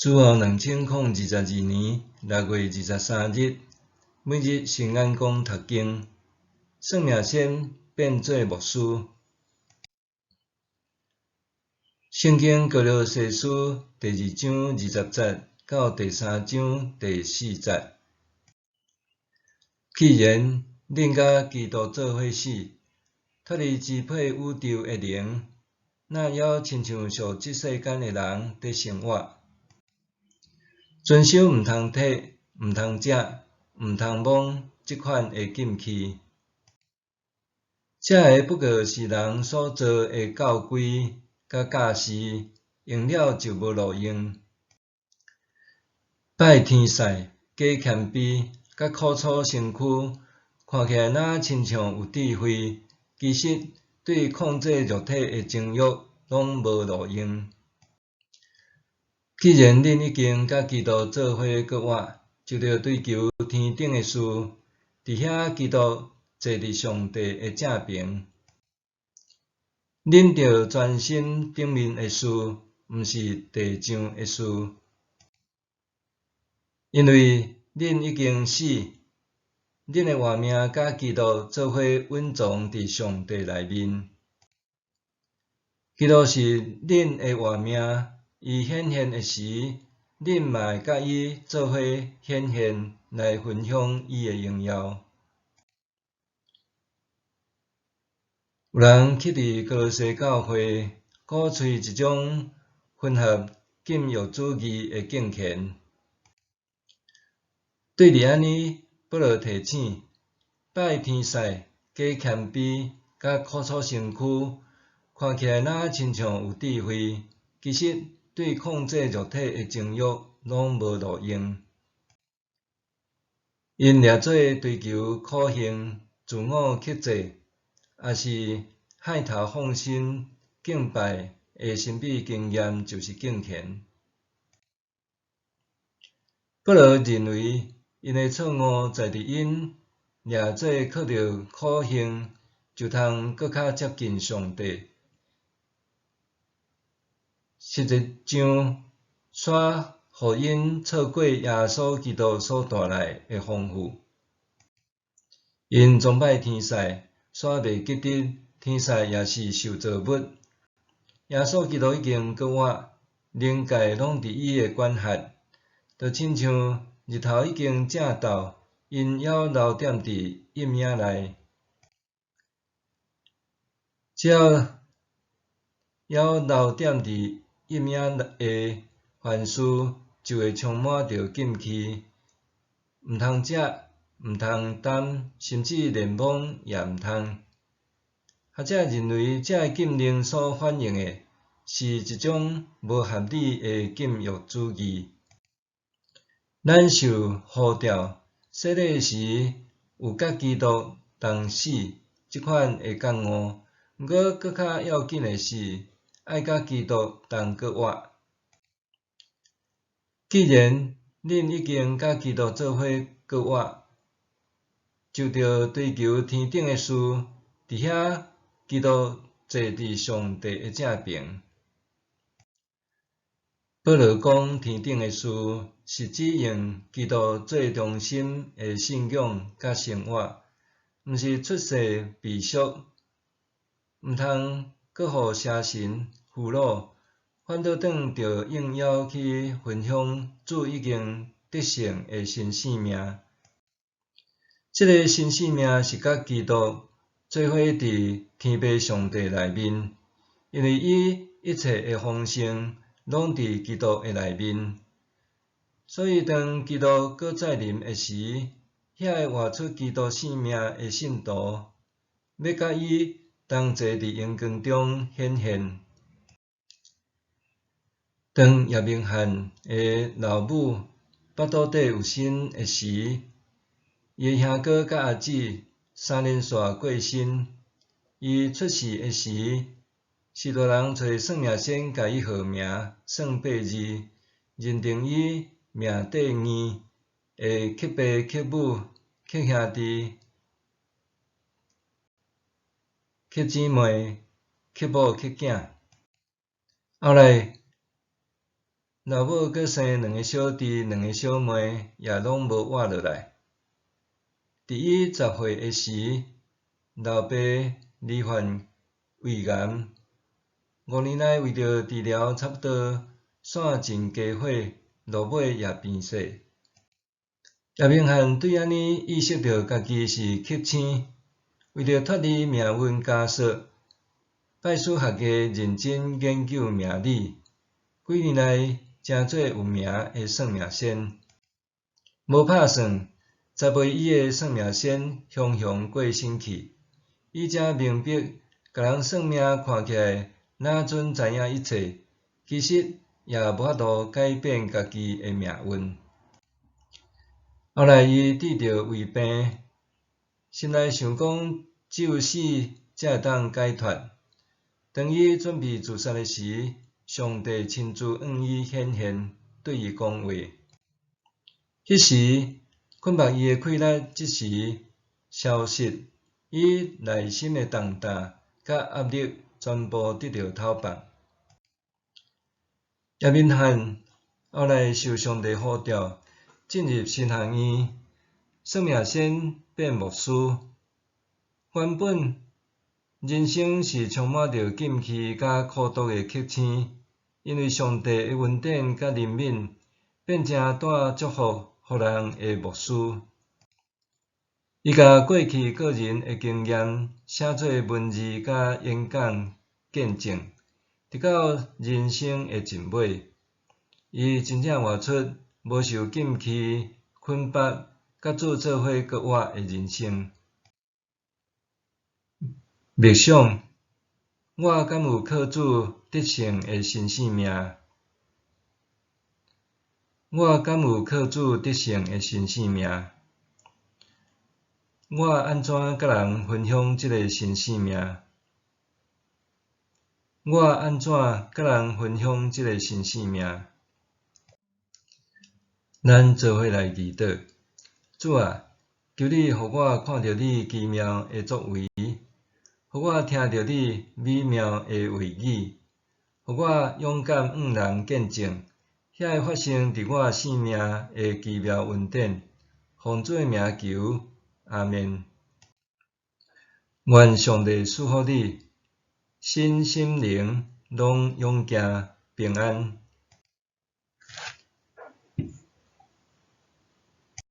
主後2022年6月23日，每日新眼光讀經，算命仙變做牧師。聖經歌羅西書第二章二十節到第三章第四節。既然恁佮基督做伙死，脫離支配宇宙的靈，哪猶親像屬這世間的人佇生活？遵守毋通提、毋通食、毋通摸這款的禁忌。這个不過是人所造的教規佮教示，用了就無路用。拜天使、假謙卑佮苦楚身軀，看起來若親像有智慧，其實對控制肉體的情欲攏無路用。既然恁已經佮基督做伙閣活，就著追求天頂的事，佇遐基督坐佇上帝的正爿。恁著專心頂面的事，毋是地上的事，因為恁已經死，恁的活命佮基督做伙隱藏佇上帝內面。基督是恁的活命。伊顯現的時，恁嘛會佮伊做伙顯現來分享伊的榮耀。有人去佇歌羅西教會鼓吹一種混合禁欲主義的敬虔。對佇按呢，保羅提醒：拜天使、假謙卑、佮苦楚身軀，看起來若親像有智慧，其實對控制肉體的情欲攏無路用。𪜶掠做追求苦行、自我克制，抑是害頭放身敬拜的神秘經驗，就是敬虔。保羅認為，𪜶的錯誤在佇𪜶掠做靠著苦行就通閣較接近上帝。實際上，煞予𪜶錯過耶穌基督所帶來的豐富。𪜶崇拜天使，煞袂記得天使也是受造物。耶穌基督已經閣活，靈界攏佇伊的管轄，就親像日頭已經正到，𪜶猶留踮佇陰影內。只要猶留踮佇陰影下，凡事就會充滿著禁忌，毋通食，毋通擔，甚至連摸也毋通。學者認為，這个禁令所反映的是一種無合理的禁欲主義。咱受呼召，洗禮時有佮基督同死這款的覺悟，毋過閣較要緊的是，愛佮基督同閣活。既然恁已經佮基督做伙閣活，就著追求天頂的事，佇遐基督坐佇上帝的正爿。保羅講天頂的事，是指用基督做中心的信仰佮生活，毋是出世避俗，毋通閣予邪神俘虜，反倒轉著應邀去分享主已經得勝的新生命。這个新生命是佮基督做伙佇天父上帝內面，因為伊一切的豐盛攏佇基督的內面，所以當基督閣再臨的時，遐个活出基督生命的信徒，欲佮伊同齊佇榮光中顯現。當葉明漢的老母腹肚底有身的時，伊的兄哥佮阿姊三連紲過身。伊出世的時，序大人揣算命仙共伊號名，算八字，認定伊命短硬，會克爸克母克兄弟克姊妹克某克囝。後來，老母閣生兩个小弟、兩个小妹，也攏無活落來。佇伊10歲的時，老爸罹患胃癌，5年內為著治療差不多散盡家伙，落尾也病逝。葉明漢對按呢意識著家己是克星，為著脫離命運枷鎖，拜師學藝，認真研究命理，幾年來成做有名的算命仙。無拍算，十歲伊的算命仙雄雄過身去，伊才明白，共人算命看起來若準知影一切，其實也無法度改變家己的命運。後來伊得著胃病，心內想講只有死才會當解脫。當伊準備自殺的時，上帝親自向伊顯現，對伊講話。彼時捆縛伊的氣力即時消失，伊內心的重擔佮壓力全部得著透放。葉明漢後來受上帝呼召，進入神學院，算命仙變牧師。原本人生是充滿著禁忌佮苦毒的克星，因為上帝的恩典佮憐憫，變成帶祝福予人的牧師。伊共過去個人的經驗寫做文字佮演講見證，直到人生的盡尾，伊真正活出無受禁忌捆縛，佮主做伙過活的人生。默想，我敢有靠主得勝的新生命？我敢有靠主得勝的新生命？我按怎佮人分享這个新生命？我按怎佮人分享這个新生命？咱做伙來祈禱。主啊，求你予我看著你奇妙的作為，予我聽著你美妙的話語，予我勇敢向人見證，遐个發生佇我生命的奇妙恩典。奉主的名求，阿們。願上帝賜福你，身心靈攏勇健平安。